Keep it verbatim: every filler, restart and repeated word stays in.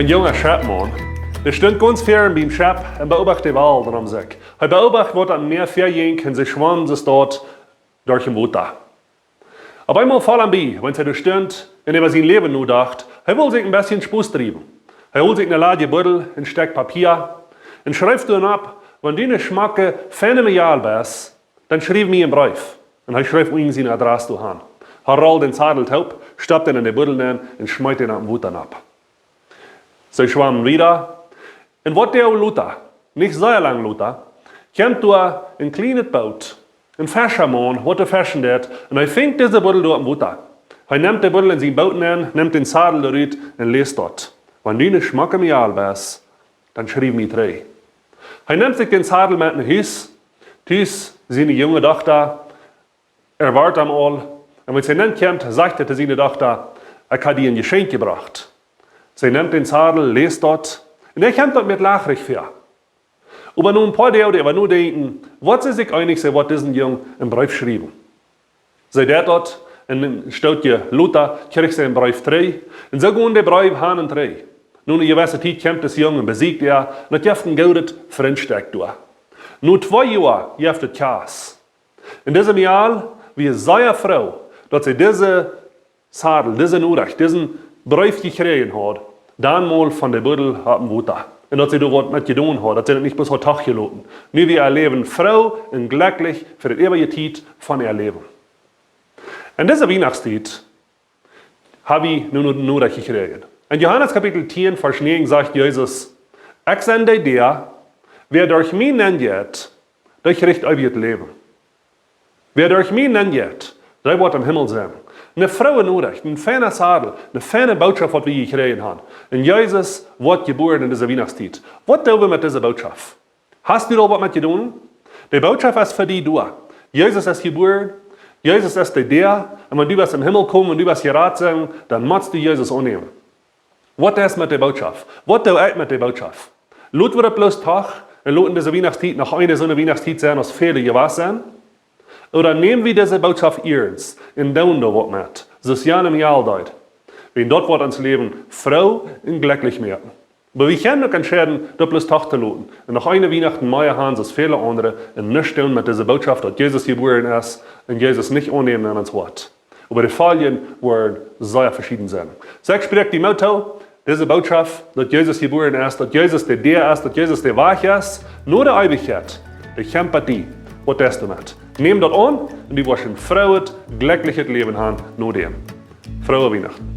Een junga Schepmaun, dee stunt gaunz fäa biem Schepp un beobacht de Welt rom sikj. Hee beobacht, waut aum Mäa väajinkj, un see schwaumen soo staut derch daut Wota. Opp eemol foll am bie, wan hee doa stunt un äwa sien Läwen nodocht, hee wull sikj een bät Spos driewen. Hee hold sikj eene ladje Buddel, een Stekj Papia un schreef doaropp: "Wan du eene schmocke, feine Mejal best, dan schriew mie eenen Breef." Un hee schreef uk siene Adress doa aun. Hee rold dän Zadel toop, stopt dän en de Buddel nenn un schmeet dän opp daut Wota nopp. See schwaumen wieda. Un waut deed lota, nich sea lang lota, kjemt doa een kjlienet Boot, een Feschamaun, waut doa feschen deed, un hee finjt dise Buddel doa opp daut Wota. Hee nemt de Buddel en sien Boot nenn, nemt dän Zadel doarut un läst daut: "Wan du eene schmocke Mejal best, dan schriew mie trigj." Hee nemt sikj dän Zadel met no Hus. Tus siene junge Dochta erwoat am aul. Un wan see nenn kjemt, sajcht hee to siene Dochta: "Ekj hab die een Jeschenkj jebrocht." See nemt dän Zadel, läst daut, un hee kjemt daut met lachrich väa. Oba no een poa Doag, dee äwa nodenkjen, woat see sikj eenich, see woat disen Jung eenen Breef schriewen. See deit daut, un een Stootje lota kjricht see eenen Breef trigj, un soo jinkj de Breew han un trigj. No eene jewesse Tiet kjemt dis Jung un besieekjt äa, un daut jeft een goodet Frint-Stekj doa. No twee Joa jeft et Kjast. Un dise Mejal wia sea froo, daut see dise Zadel, dise Norecht, disen Breef jekjräajen haud, dan mol von de Buddel opp daut Wota. Un daut see doa waut met jedonen haud, daut see daut nich bloos haud trigj jeloten. Nu wia äa Läwen froo un jlekjlich fa de äwaje Tiet von äa Läwen. En dise Wienachtstiet hab wie nu eene Norecht jekjräajen. En Johanes Kapitel tieen, Varsch näajen sajcht Jesus: "Ekj sie de Däa, wäa derch mie nenn jeit, dee kjricht eewjet Läwen." Wäa derch mie nenn jeit, dee woat em Himmel sennen. Eene froo Norecht, een feina Zadel, eene feine Bootschoft, waut wie jekjräajen haben. Un Jesus woat jebuaren en dise Wienachtstiet. Waut doo wie met dise Bootschoft? Hast du doa waut met jedonen? De Bootschoft es fa die doa. Jesus es jebuaren. Jesus es de Däa. Un wan du west em Himmel komen, wan du west jerat sennen, dan motst du Jesus aunnämen. Waut es met de Bootschoft? Waut doo ekj met de Bootschoft? Lot wie daut bloos trigj un loten dise Wienachtstiet noch eene soone Wienachtstiet sennen, aus väle jewast sent? Ooda näm wie dise Bootschoft iernst un doonen doa waut met, soo aus Jan em Jal deed? Wan daut woat ons Läwen froo un jlekjlich moaken. Oba wie kjennen uk entscheiden, daut bloos trigj to loten un noch eene Wienacht mea han, soo aus väle aundre, un nuscht doonen met dise Bootschoft, daut Jesus jebuaren es, un Jesus nich aunnämen en ons Hoat. Oba de Foljen woaren sea veschieden sennen. Soo ekj spräakj die Moot too, dise Bootschoft, daut Jesus jebuaren es, daut Jesus de Däa es, daut Jesus de Wajch es no de Eewichkjeit, dee kjemt bie die. Waut deist du doamet? Näm daut aun un du woascht een frooet, jlekjlichet Läwen han no däm. Froo Wienachten.